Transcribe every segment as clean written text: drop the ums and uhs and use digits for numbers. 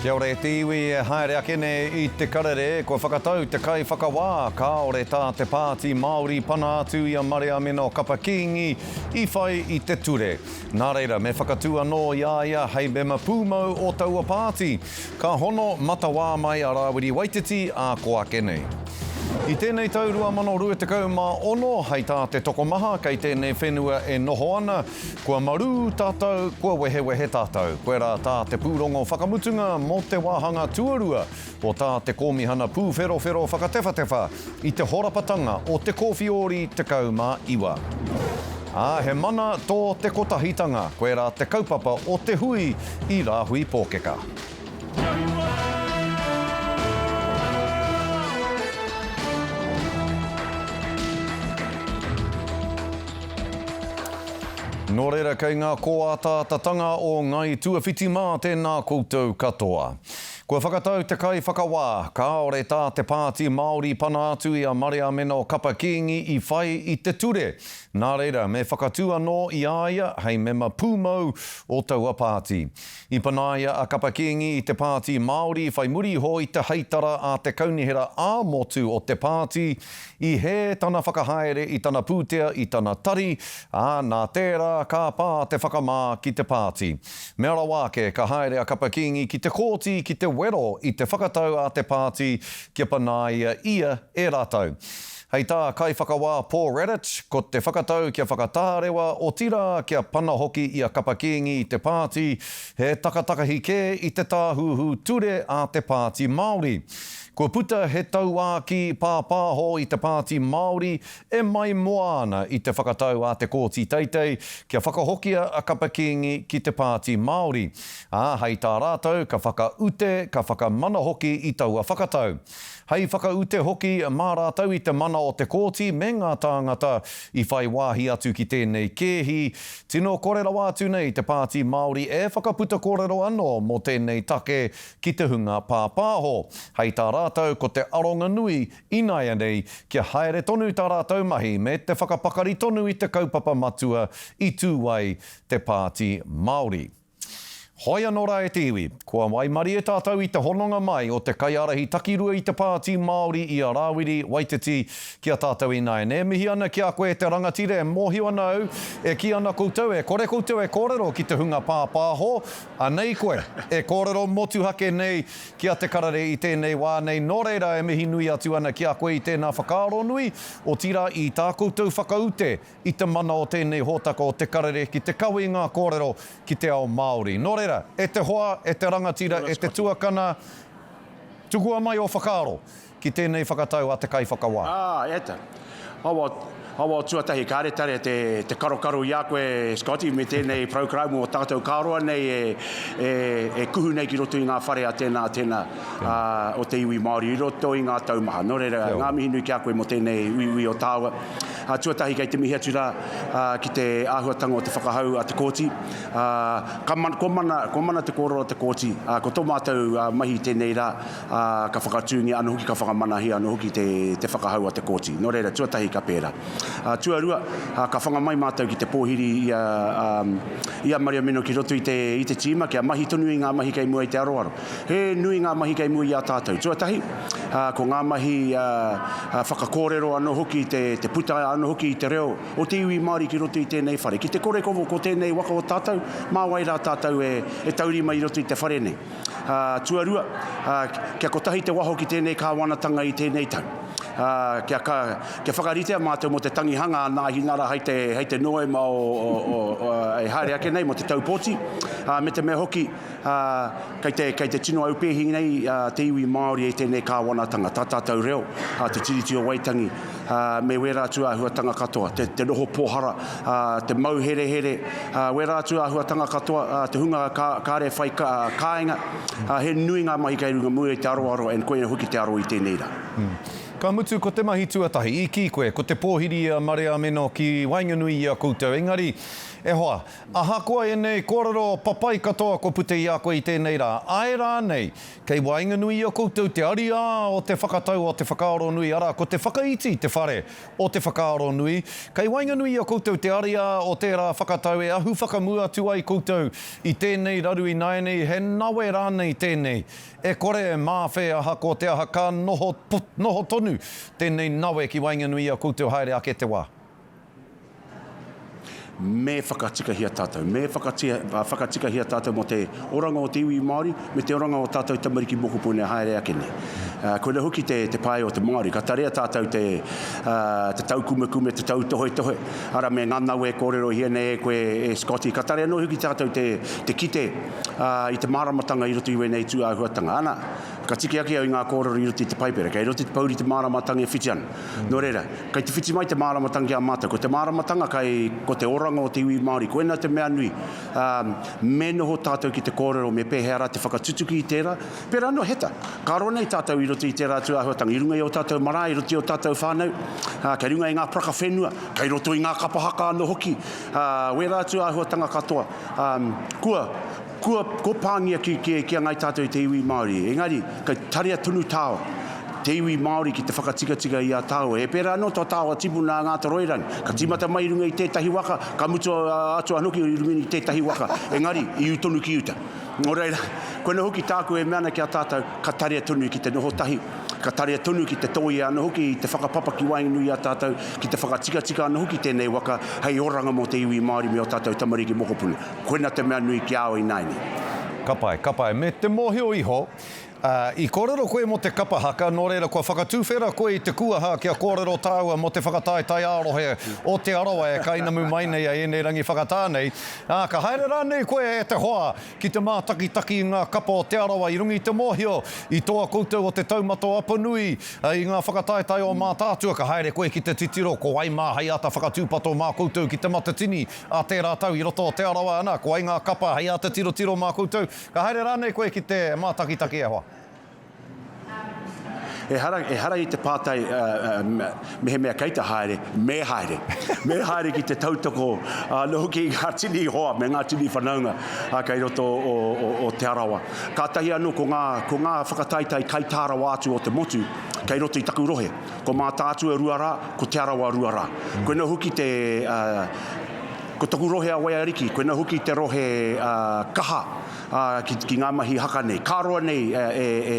Kia ora e te iwi e haere ake nei i te karere, kua whakatau te kaiwhakawā kāore tā te Pāti Māori pana atu i a Mariameno Kapa Kingi i whai i te ture. Nā reira, me whakatū anō i a ia hei mema pūmau o taua pāti. Ka hono matawā mai a Rāwiri Waititi ā ko ake nei. I tēnei tau 2026, hei tā te tokomaha kei tēnei whenua e noho ana, kua marū tātou, kua wehewehe tātou. Koirā tā te pūrongo whakamutunga mō te wāhanga tuarua o tā te Kōmihana Pūwherowhero whakatewhatewha i te horapatanga o te Kōwhiori 19. Ā, he mana tō te kotahitanga, koirā te kaupapa o te hui i Rāhui Pōkeka. Nō reira, kei ngā kōataatatanga o Ngāi Tuawhiti mā tēnā koutou katoa. Kua whakatau te kaiwhakawā, kāore tā te Pāti Māori pana atu i a Mariameno Kapa Kīngi i whai i te ture. Nā reira, me whakatū anō i a ia hei mema pūmau o taua pāti. I panaia a Kapa Kīngi i te Pāti Māori whai muri iho i te heitara a te kaunihera ā-motu o te pāti, i hē tana whakahaere i tana pūtea i tana tari, ā, nā tērā ka pā te whakamā ki te pāti. Mea rawa ake, ka haere a Kapa Kīngi ki te kōti ki te wero i te whakatau a te pāti kia panaia ia e rātou. Hei tā Kaiwhakawā Paul Radich, ko te whakatau kia whakatārewa, otirā kia pana hoki i a Kapa Kīngi i te pāti, he takatakahi kē i te tāhuhu ture a te Pāti Māori. Kua puta he tauākī pāpāho i te Pāti Māori e maimoa ana i te whakatau a te Kōti Teitei kia whakahokia a Kapa Kīngi ki te Pāti Māori. Ā, hei tā rātou, ka whakaute, ka whakamana hoki i taua whakatau. Hei whakaute hoki mā rātou i te mana o te kōti me ngā tāngata i whai wāhi atu ki tēnei kēhi, tino kore rawa atu nei te Pāti Māori e whakaputa kōrero anō mō tēnei take ki te hunga pāpāho. Hei tā rātou ko te aronga nui ināianei kia haere tonu tā rātou mahi me te whakapakari tonu i te kaupapa matua i tū ai te Pāti Māori. Hoi anō rā e te iwi, kua waimarie tātou i te hononga mai o te kaiārahi takirua i te Pāti Māori i a Rāwiri Waititi ki a tātou ināianei. E mihi ana ki a koe e te rangatira, e mōhio ana au, e kī ana koutou, e kore koutou e kōrero ki te hunga pāpāho, anei koe, e kōrero motuhake nei ki a Te Karere i tēnei wā nei, nō reira e mihi nui atu ana ki a koe i tēnā whakaaro nui, otirā i tā koutou whakaute i te mana o tēnei hōtaka o Te Karere ki te kawe i ngā kōrero ki te ao Māori. Nō reira, e te hoa, e te rangatira, e te tuakana, tukua mai ō whakaaro ki tēnei whakatau a te kaiwhakawā. Ā, e ta. Awa, awa tuatahi, kāre tare te, te karokaro i a koe, Scotty, me tēnei programu o tātou ka roa nei e, e, e kuhu nei ki roto i ngā whare a tēnā, tēnā, ā, o te iwi Māori i roto i ngā tau maha. Nō reira, ngā mihi nui ki a koe mō tēnei uiui o tāua. Tuatahi kei te mihi atu rā ki te āhuatanga o te whakahau a te kōti. Ka mana, kua mana, kua mana te kōrero a te kōti. Ko tō mātou mahi i tēnei rā, ka whakatūngia anō hoki, ka whakamanahia anō hoki te, te whakahau a te kōti. Nō reira, tuatahi ka pērā. Tuarua, ka whanga mai mātou ki te pōhiri i a, i a Mariameno ki roto i te, i te tīma kia mahi tonu i ngā mahi kei mua i te aroaro. He nui ngā mahi kei mua i a tātou. Tuatahi, ko ngā mahi whakakōrero anō hoki, te puta anō hoki i te reo o te iwi Māori ki roto i tēnei whare. Ki te kore ko tēnei waka o tātou, mā wai rā tātou e taurima i roto i te whare nei. Tuarua, kia kotahi te waho ki tēnei kāwanatanga i tēnei tau. Kia whakaritea mātou mō te tangihanga a Nāhinara hei te Noema e haere ake nei mō te tau pōti, me te mea hoki, Ā, kei te, kei te tino aupēhi nei te iwi Māori e tēnei kāwanatanga, tā tātou reo, ā, te Tiriti o Waitangi, ā, me wērā atu āhuatanga katoa, te, te noho pōhara, ā, te mau herehere, ā, wērā atu āhuatanga katoa, ā, te hunga kā, kāre whai kā, kāinga, ā, he nui ngā mahi kei runga mua i te aroaro and koia hoki te aro i tēnei rā. Ka mutu ko te mahi tuatahi, i kī koe, ko te pōhiri i a Mareameno ki waenganui i a koutou. Engari, e hoa, ahakoa ēnei kōrero papai katoa kua puta i a koe i tēnei rā, āe rānei, kei waenganui i a koutou te ariā o te whakatau o te whakaaro nui, arā, ko te whakaiti te whare o te whakaaro nui, kei waenganui i a koutou te ariā o tērā whakatau e ahu whakamua atu ai koutou i tēnei raru ināianei, he nawe rānei tēnei E kore e māwhe ahakoa te aha ka noho, noho tonu tēnei nawe ki waenganui i a koutou haere ake te wā. Me whakatikahia tātou, me whakatikahia tātou mō te oranga o te iwi Māori me te oranga o tātou tamariki mokopuna haere ake nei. Koina hoki te, te pae o te Māori, ka tarea tātou te, te taukumekume, te tautohetohe, ara me ngā nawe e kōrerohia nei e koe e Scotty, ka tarea anō hoki tātou te, te kite, ā, i te māramatanga i roto i wēnei tū āhuatanga. Ana, ka tiki ake au i ngā kōrero i roto i te Paipera, kei roto i te pouri te māramatanga e whiti ana. Nō reira, kei te whiti mai te māramatanga ki a mātou. Ko te māramatanga kai, ko te oranga o te iwi Māori, koina te mea nui. Ā, me noho tātou ki te kōrero me pēhea rā te whakatutuki i tērā. Pērā anō Heta, ka roa nei tātou i roto i tērā tū āhuatanga, i runga i ō tātou marae, i roto i ō tātou whānau, ā, kei runga i ngā paraka whenua, kei roto i ngā kapa haka anō hoki, ā, wērā tū āhuatanga katoa. Ā, kua, kua, kua pāngia ki, ki, ki a Ngāi Tātou i te iwi Māori. Engari, kei tarea tonu tāua, te iwi Māori ki te whakatikatika i a tāua. E pērā anō tō tāua tipuna a Ngātoroirangi. Ka tīmata mai i runga i tētahi waka, ka mutu atu anō ki runga i tētahi waka. Engari, i ū tonu ki uta. Nō reira, koinā hoki tāku e mea ana ki a tātou, ka tarea tonu ki te noho tahi, ka tarea tonu ki te tōia anō hoki i te whakapapa ki waenganui i a tātou, ki te whakatikatika anō hoki tēnei waka hei oranga mō te iwi Māori me ō tātou tamariki mokopuna. Koinā te mea nui ki a au ināianei. Ka pai, ka pai. Me te mōhio iho, ā, i kōrero koe mō te kapa haka, nō reira kua whakatuwhera koe i te kuaha kia kōrero tāua mō te whakataetae ā-rohe o Te Arawa e kainamu mai nei a ēnei rangi whakatā nei. Ā, ka haere rānei koe e te hoa ki te mātakitaki i ngā kapa o Te Arawa i runga i te mōhio i toa koutou o Te Taumata o Apanui i ngā whakataetae o Mātaatua, ka haere koe ki te titiro ko wai mā hei āta whakatūpato mā koutou ki Te Matatini ā tērā tau i roto o Te Arawa, ana, ko wai ngā kapa hei āta tirotiro mā koutou, ka haere rānei koe ki te mātakitaki e hoa? Ehara, ehara i te pātai mehemea kei te haere, me haere. Me haere ki te tautoko anō hoki i ngā tini hoa me ngā tini whanaunga kei roto o, o, o Te Arawa. Kātahi anō ko ngā, ko ngā whakataetae kaitā rawa atu o te motu kei roto i taku rohe. Ko Mātaatua rua rā, ko Te Arawa rua rā. Koina hoki te, ko taku rohe a Waiariki, koina hoki te rohe kaha ā, ki, ki ngā mahi haka nei. Ka roa nei e, e, e,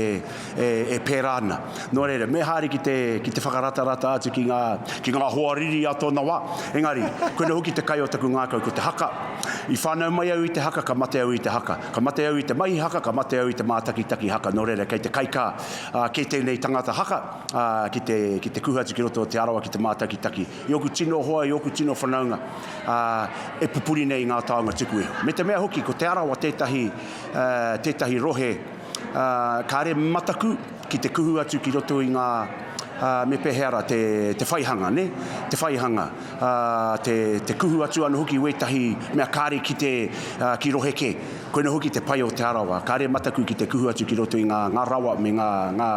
e, e pērā ana. Nō reira, me haere ki te, ki te whakaratarata atu ki ngā, ki ngā hoariri a tōna wā. Engari, koina hoki te kai o taku ngākau, ko te haka. I whānau mai au i te haka, ka mate au i te haka. Ka mate au i te mahi haka, ka mate au i te mātakitaki haka. Nō reira, kei te kaikā ā, kē tēnei tangata haka, ā, ki te, ki te kuhu atu ki roto o Te Arawa ki te mātakitaki. I ōku tino hoa, i ōku tino whanaunga, ā, e pupuri nei i ngā taonga tuku iho. Me te mea hoki, ko Te Arawa tētahi, ā, tētahi rohe, ā, kāre mataku ki te kuhu atu ki roto i ngā, ā, me pēhea rā, te, te whaihanga, nē? Te whaihanga, ā, te, te kuhu atu anō hoki i wētahi mea kāre ki te, ā, ki rohe kē. Koina hoki te pai o Te Arawa, kāre mataku ki te kuhu atu ki roto i ngā, ngā rawa me ngā, ngā,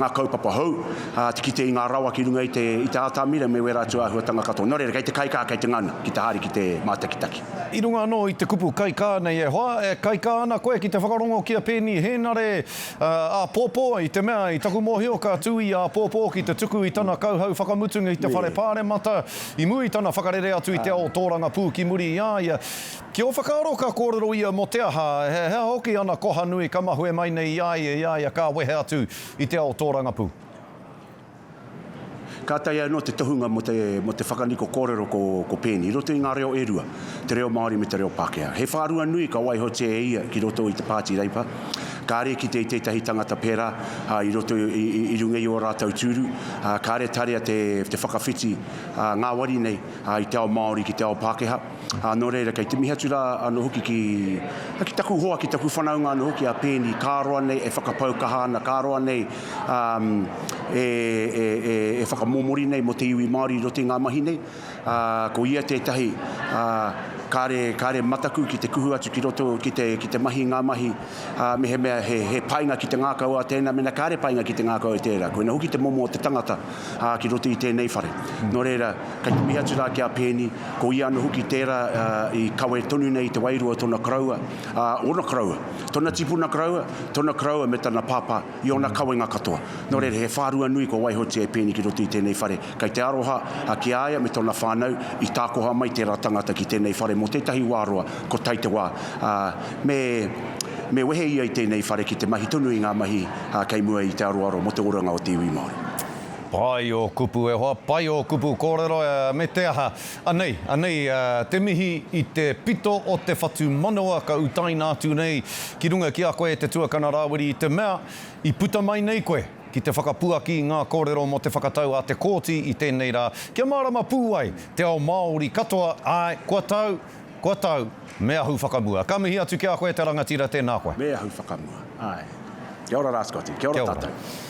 ngā kaupapa hou, ā, te kite i ngā rawa ki runga i te, i te ātamira me wērā atu āhuatanga katoa. Nō reira, kei te kaikā, kei te ngana, ki te haere ki te mātakitaki. I runga anō i te kupu kaikā nei e hoa, e kaikā ana koe ki te whakarongo ki a Peeni Hēnare, ā, āpōpō, i te mea, i taku mōhio ka tū ia āpōpō ki te tuku i tana kauhau whakamutunga i te Whare Pāremata, i mua i tana whakarere atu i te ao tōrangapū ki muri i a ia. Ki ō whakaaro ka kōrero ia mō te aha, he aha hoki ana koha nui ka mahue mai nei i a ia, i a ia ka wehe atu i te ao tōrangapū? Kātahi anō te tohunga mō te, mō te whakaniko kōrero ko, ko Peeni, i roto i ngā reo e rua, te reo Māori me te reo Pākehā. He whārua nui ka waihotia e ia ki roto i te Pāti Reipa. Kāre kite i tētahi tangata pērā, ā, i roto i, i, i runga i ō rātou tūru, ā, kāre tarea te, te whakawhiti, ā, ngāwari nei, ā, i te ao Māori ki te ao Pākehā. Ā, nō reira, kei te mihi atu rā anō hoki ki, ki taku hoa, ki taku whanaunga anō hoki a Peeni, ka roa nei e whakapau kaha ana, ka roa nei um, e, e, e, e whakamōmori nei mō te iwi Māori i roto i ngā mahi nei. Ā, ko ia tētahi, ā, kāre, kāre mataku ki te kuhu atu ki roto ki te, ki te mahi i ngā mahi, ā, mehemea he, he painga ki te ngākau a tēnā, mēnā kāre painga ki te ngākau e tērā. Koina hoki te momo o te tangata, ā, ki roto i tēnei whare. Nō reira, kei te mihi atu rā ki a Peeni, ko ia anō hoki tērā, ā, i kawe tonu nei i te wairua o tōna koroua, ā, ōna koroua, tōna tipuna koroua, tōna koroua me tana pāpā i ōna kawenga katoa. Nō reira, he whārua nui kua waihotia e Peeni ki roto i tēnei whare. Kei te aroha ki a ia me tōna whānau i tākoha mai tērā tangata ki tēnei whare mō tētahi wā roa, ko tai te wā, ā, me, me wehe ia i tēnei whare ki te mahi tonu i ngā mahi kei mua i te aroaro mō te oranga o te iwi Māori. Pai ō kupu e hoa, pai ō kupu kōrero, me te aha, anei, anei te mihi i te pito o te whatumanawa ka utaina atu nei ki runga ki a koe e te tuakana Rāwiri i te mea i puta mai nei koe. ki te whakapuaki i ngā kōrero mō te whakatau a te Kōti i tēnei rā, kia mārama pū ai te ao Māori katoa, āe, kua tau, kua tau, me ahu whakamua. Ka mihi atu ki a koe te rangatira, tēnā koe. Me ahu whakamua, āe. Kia ora rā Scotty, kia ora tātou.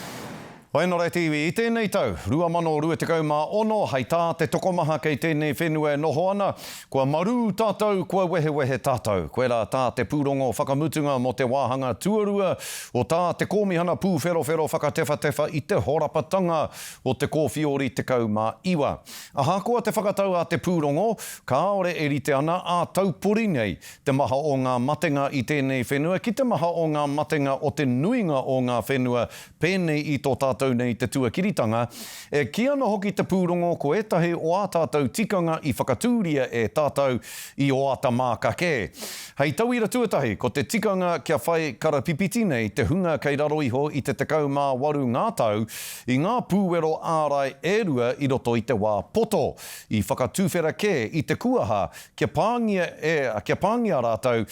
Whai nō reira te iwi, i tēnei tau, 2026, hei tā te tokomaha kei tēnei whenua e noho ana, Kua marū tātou, kua wehewehe tātou. Koirā tā te pūrongo whakamutunga mō te wāhanga tuarua o tā te Kōmihana Pūwherowhero whakatewhatewha i te horapatanga o te kōwhiori 19. Ahakoa te whakatau a te pūrongo, kāore e rite ana ā-taupori nei te maha o ngā matenga i tēnei whenua ki te maha o ngā matenga o te nuinga o ngā whenua pēnei i tō tātou nei te tuakiritanga, e kī ana hoki te pūrongo ko ētahi o ā tātou tikanga i whakatūria e tātou i oata māka kē. Hei tauira tuatahi, ko te tikanga kia whai karapipiti nei te hunga kei raro iho i te 18 ngā tau i ngā pūwero ārai e rua i roto i te wā poto, i whakatuwhera kē i te kuaha kia pāngia e, kia pāngia rātou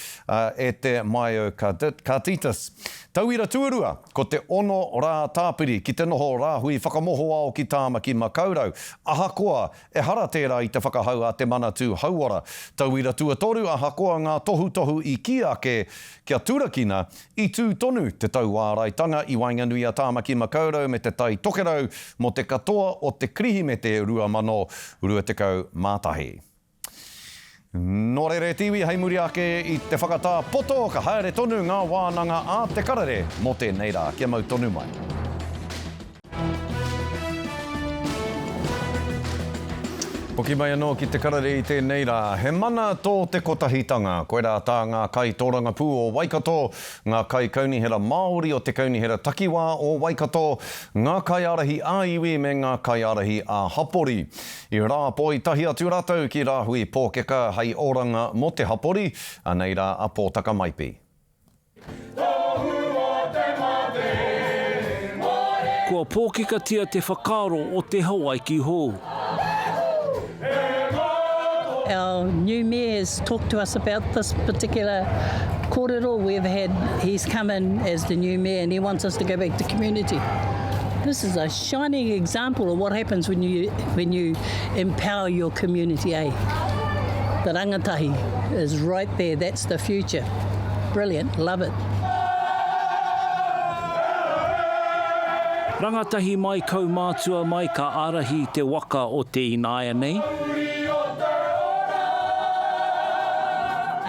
e te myocarditis. Tauira tuarua, ko te ono rā tāpiri ki te noho rāhui whakamohoao ki Tāmaki Makaurau, ahakoa ehara tērā i te whakahau a te Manatū Hauora. Tauira tuatoru, ahakoa ngā tohutohu i kī ake kia turakina, i tū tonu te tauāraitanga i waenganui a Tāmaki Makaurau me Te Tai Tokerau mō te katoa o te Kirihimete 2021. Nō reira e te iwi, hei muri ake i te whakatā poto, ka haere tonu ngā wānanga a Te Karere mō tēnei rā. Kia mau tonu mai. Hoki mai anō ki Te Karere i tēnei rā. He mana tō te kotahitanga. Koirā tā ngā kaitōrangapū o Waikato, ngā kaikaunihera Māori o te Kaunihera Takiwā o Waikato, ngā kaiārahi ā-iwi me ngā kaiārahi ā-hapori. I rāpoi tahi atu rātou ki Rāhui Pōkeka hei oranga mō te hapori, anei rā a Pōtaka Maipi. Kua pōkekatia te whakaaro o te Hawaiki hou. Our new mayor has talked to us about this particular kōrero we've had, he's come in as the new mayor and he wants us to go back to community. This is a Shining example of what happens when you when you empower your community, eh? The rangatahi is right there, that's the future. Brilliant, love it. Rangatahi mai, kaumātua mai ka ārahi i te waka o te ināianei.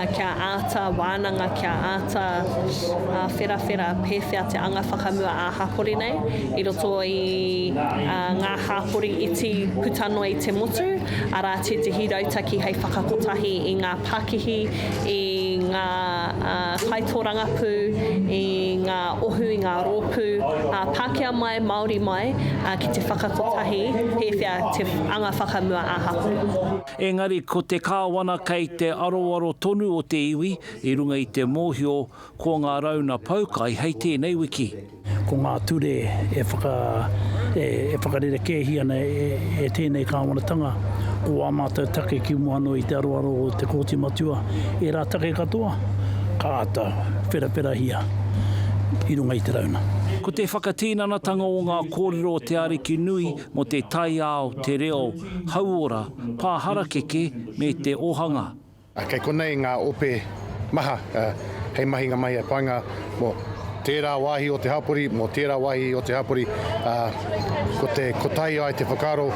Kia āta wānanga, kia āta wherawhera pēwhea te anga whakamua ā-hapori nei i roto i ngā hapori iti puta noa i te motu, arā tētehi rautaki hei whakakotahi i ngā pakihi, i ngā kaitōrangapū, i ngā ohu, i ngā rōpū, Pākehā mai, Māori mai, ki te whakakotahi pēwhea te anga whakamua ā-hapori. Engari ko te Kāwana kei te aroaro tonu o te iwi i runga i te mōhio ko ngā rauna poukai hei tēnei wiki. Ko ngā ture e whaka, e whakarerekēhia ana e tēnei Kāwanatanga, ko ā mātou take ki mua anō i te aroaro o te Kōti Matua, ērā take katoa ka āta wherawherahia i runga i te rauna. Ko te whakatinanatanga o ngā kōrero o Te Arikinui mō te taiao, te reo, hauora, pā harakeke me te ohanga. Kei konei ngā ope maha hei mahinga mai a painga mō. tērā wāhi o te hapori, mō tērā wāhi o te hapori, ā, ko te kotahi ai te whakaaro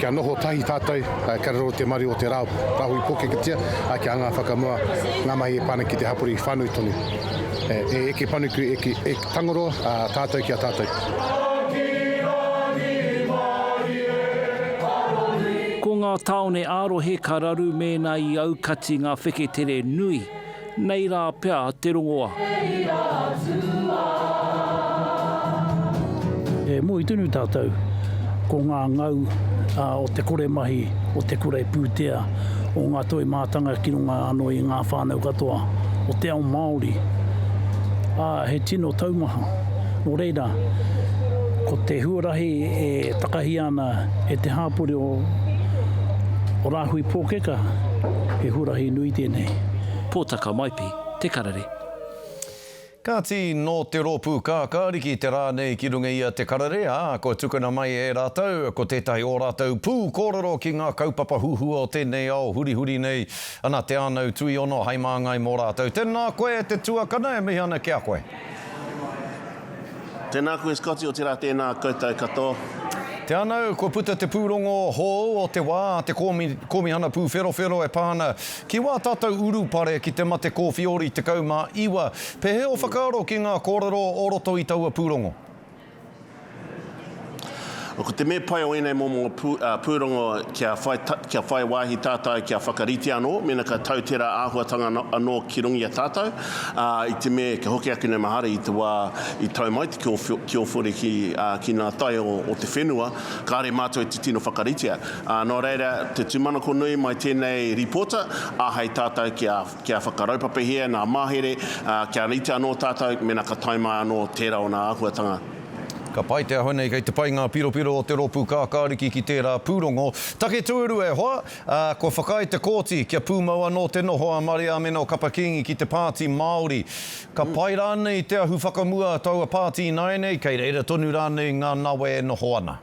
kia noho tahi tātou, ā, kia raro te maru o te rā, rāhui pōkekatia, ā, kia anga whakamua ngā mahi e pā ana ki te hapori whānui tonu. E, e eke panuku, eke, e Tangaroa, ā, tātou ki a tātou. Ko ngā tāone ā-rohe ka raru mēnā i aukati ngā wheketere nui, nei rā pea te rongoa. E moe tonu tātou ko ngā ngau o te kore mahi, o te kore pūtea, o ngā toi mātanga ki runga anō i ngā whānau katoa o te ao Māori, ā, he tino taumaha. Nō reira, ko te huarahi e takahia ana e te hāpori o Rāhui Pōkeka, he huarahi nui tēnei. Pōtaka Maipi, Te Karere. Kāti, nō te rōpū kākāriki te rā nei ki runga i a Te Karere, ā, kua tukuna mai e rātou, ko tētahi o rātou pū kōrero ki ngā kaupapa huhua o tēnei ao hurihuri nei, ana Te Ānau Tuiono hai māngai mō rātou. Tēnā koe e te tuakana, e mihi ana ki a koe. Tēnā koe Scotty, otirā tēnā koutou katoa. Te Anau, kua puta te pūrongo hou o te wā a te Kōmihana Pūwherowhero e pā ana ki wā tātou urupare ki te mate kōwhiori 19. Pēhea ō whakaaro ki ngā kōrero o roto i taua pūrongo? Ko te mea pai o ēnei momo pūrongo kia whai, kia whai wāhi tātou kia whakarite anō mēnā ka tau tērā āhuatanga anō ki runga i a tātou, ā, i te mea kia hoki ake nei mahara i te wā i tau mai te kiowhori ki, ā, ki ngā tai o, o te whenua, kāore mātou i te tino whakaritea. Ā, nō reira, te tūmanako nui mai tēnei rīpōta, āhei tātou kia, kia whakaraupapahia ngā mahere, ā, kia rite anō tātou mēnā ka tae mai anō tērā o ngā āhuatanga. Ka pai te ahua nei kei te pai ngā piropiro o te rōpū kākāriki ki tērā pūrongo. Take tuarua e hoa, ā, kua whakaae te kōti kia pūmau anō te noho a Mariameno Kapa Kingi ki te Pāti Māori. Ka pai rānei te ahu whakamua a taua pāti ināianei, kei reira tonu rānei ngā nawe e noho ana?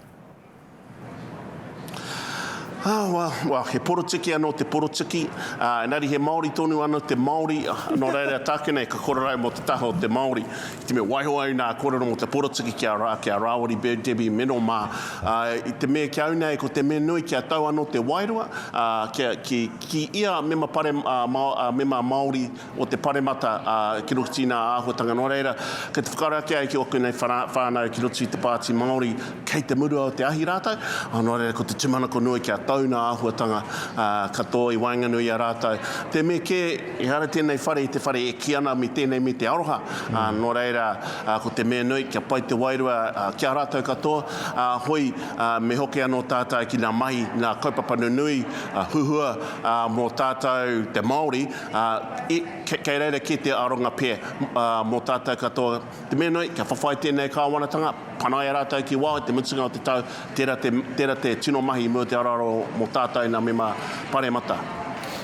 Ah, well, well, he porotiki anō te porotiki, ā, engari he Māori tonu anō te Māori, nō reira tāku nei ka kororau mō te taha o te Māori. I te mea waiho au nā kōrero mō te porotiki ki a, ki a Rāwiri Bird Debbie Meno mā, ā, i te mea ki au nei ko te mea nui kia tau anō te wairua, ā, kia, ki, ki ia mema pare, ā, Mā, ā, mema Māori o te paremata, ā, ki roto i nā āhuatanga. Nō reira, kei te whakaaro ake au ki ōku nei whānau ki roto i te Pāti Māori, kei te murua o te ahi rātou, ā, nō reira, ko te tūmanako nui kia tau nā āhuatanga, ā, katoa i waenganui i a rātou. Te mea kē, ehara tēnei whare i te whare e kī ana me tēnei me te aroha, ā, nō reira, ā, ko te mea nui, kia pai te wairua, ā, ki a rātou katoa, ā, hoi, ā, me hoki anō tātou ki nā mahi, nā kaupapa nunui, ā, huhua, ā, mō tātou te Māori, Ā, i, kei reira kē te aronga pea, ā, mō tātou katoa. Te mea nui, kia whawhai tēnei kāwanatanga, panaia rātou ki waho i te mutunga o te tau, tērā te, tērā te tino mahi i mua te aroaro mō tātou nā mema Paremata.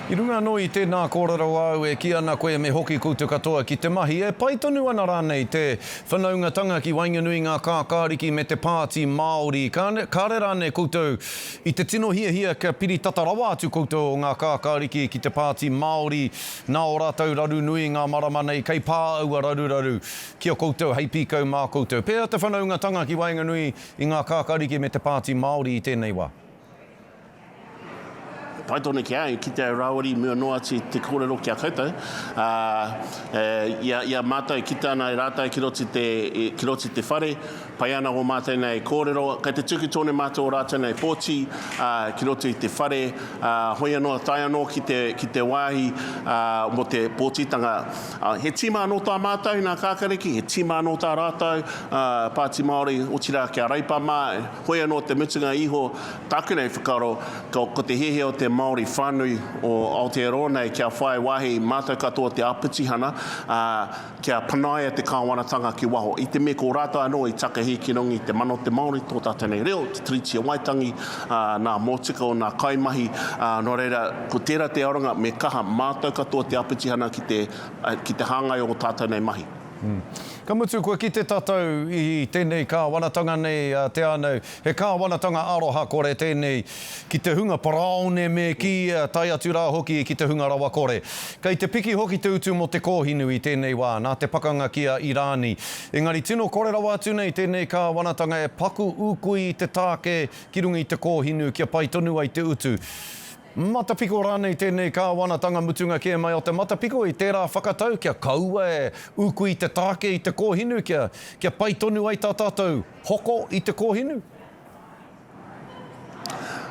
I runga anō i tēnā kōrero āu e kī ana koe me hoki koutou katoa ki te mahi, e pai tonu ana rānei te whanaungatanga ki waenganui i ngā kākāriki me te Pāti Māori? Kāre rānei koutou I te tino hiahia kia piri tata rawa atu koutou o ngā kākāriki ki te Pāti Māori nā ō rātou raru nui ngā marama nei kei pā aua raruraru ki a koutou hei pīkau mā koutou. Pēhea te whanaungatanga ki waenganui i ngā kākāriki me te Pāti Māori i tēnei wā? Pai tonu ki a au, ki te au rāwiri mua noa atu i te kōrero ki a koutou, ā, i a, i a mātou e kite ana e rātou ki roto i te, ki roto i te whare, Pai ana ō mātou nei kōrero, kei te tuku tonu mātou ō rātou nei pōti, ā, ki roto i te whare, ā, hoi anō, tae anō ki te, ki te wāhi, ā, mō te pōtitanga. Ā, he tīma anō tā mātou, nā Kākariki, he tīma anō tā rātou, ā, Pāti Māori, otirā ki a Reipa mā, hoi anō te mutunga iho, tāku nei whakaaro, ko, ko te hiahia o te Māori whānui o Aotearoa nei kia whai wāhi mātou katoa te āpitihana, ā, Kia panaia te kāwanatanga ki waho, i te mea ko rātou anō i takahi ki runga i te mana o te Māori, tō tātou nei reo, te Tiriti o Waitangi, ā, nā mōtika o nā kaimahi, ā, nō reira, ko tērā te aronga, me kaha mātou katoa te āpitihana ki te, ki te hāngai o ō tātou nei mahi. Ka mutu, kua kite tātou i tēnei kāwanatanga nei a Te Anau, he kāwanatanga aroha kore tēnei ki te hunga parāone me kī, tae atu rā hoki ki te hunga rawakore. Kei te piki hoki te utu mō te kōhinu i tēnei wā, nā te pakanga ki a Irāni. Engari tino kore rawa atu nei tēnei kāwanatanga e paku ūkui i te tāke ki runga i te kōhinu kia pai tonu ai te utu. Matapiko rānei tēnei kāwanatanga mutunga kē mai o te matapiko i tērā whakatau kia kaua e ūkui te tāke i te kōhinu kia, kia pai tonu ai tā tātou hoko i te kōhinu?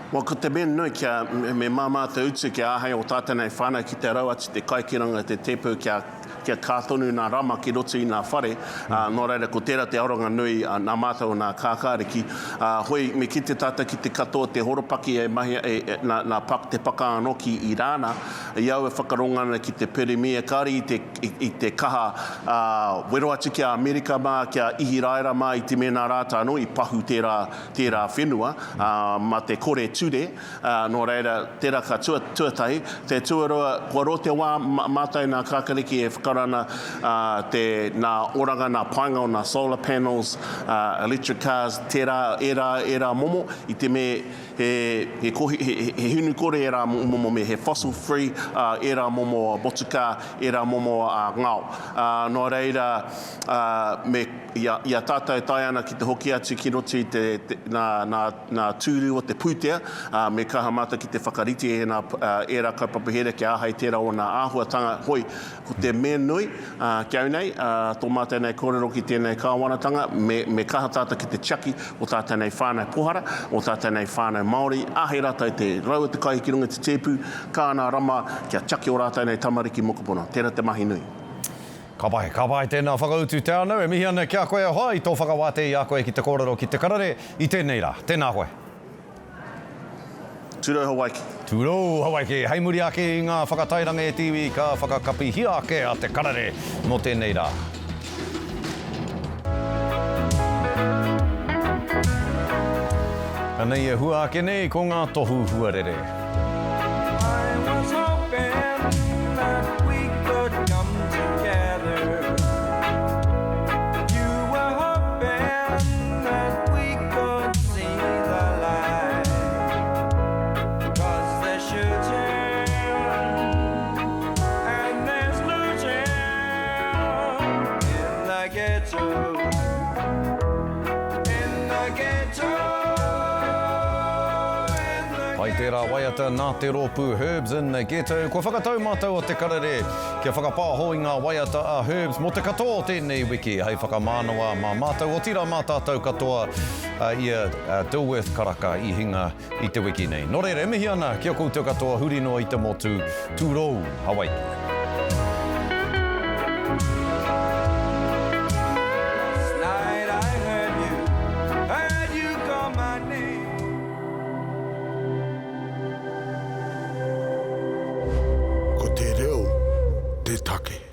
Well, ko te mea nui kia, me māmā te utu kia āhei o tātou nei whānau ki te rau atu te kai ki runga i te tēpu kia, kia kā tonu nā rama ki roto i nā whare, ā, nō reira ko tērā te aronga nui nā mātou o nā kākāriki. Ā, hoi, me kite tātou ki te katoa te horopaki e mahia, e, e, nā, nā pak, te pakanga anō ki Irāna, i au e whakarongo ana ki te Pirimia, kāore i te, i, i te kaha, ā, wero atu ki a Amerika mā, ki a Ihiraera mā i te mea nā rātou anō i pahu tērā, tērā whenua, ā, mā te kore ture, ā, nō reira, tērā ka tua, tuatahi. Te tuarua, kua roa te wā, mātou nā Kākariki e whakaaro ana, ā, te, nā oranga, nā painga o nā solar panels, ā, electric cars, tērā, ērā, ērā momo, i te me he, he kohi, he, he, he hinu kore ērā momo me he fossil free, ā, ērā momo motukā, ērā momo, ā, ngao. Ā, nō reira, ā, me. I a, i a tātou e taea ana ki te hoki atu ki roto i te, te, nā, nā, nā tūru o te pūtea, ā, me kaha mātou ki te whakarite i ēnā, ā, ērā kaupapa here kia āhei tērā o nā āhuatanga. Hoi, ko te mea nui, ā, ki au nei, ā, tō mātou nei kōrero ki tēnei kāwanatanga, me, me kaha tātou ki te tiaki o tātou nei whānau pohara, o tātou nei whānau Māori, āhei rātou te rau o te kai ki runga i te tēpu, ka ana rama kia tiaki ō rātou nei tamariki mokopuna. Tērā te mahi nui. Ka pai, ka pai tēnā whakautu Te Anau, e mihi ana ki a koe e hoa i tō whakawātea i a koe ki te kōrero ki te karere i tēnei rā. Tēnā koe. Tūrou Hawaiki. Tūrou Hawaiki. Hei muri ake i ngā whakatairanga e te iwi ka whakakapihia ake a te karere mō tēnei rā. Anei e hua ake nei ko ngā tohu huarere. Pai tērā waiata nā te rōpū Herbs in the Ghetto. Kua whakatau mātou o Te Karere kia whakapāho i ngā waiata a Herbs mō te katoa o tēnei wiki hei whakamānawa mā mātou, otirā mā tātou katoa i a Dilworth Karaka i hinga i te wiki nei. Nō reira, e mihi ana ki a koutou katoa huri noa i te motu, tūrou Hawaiki. Ko te reo te take.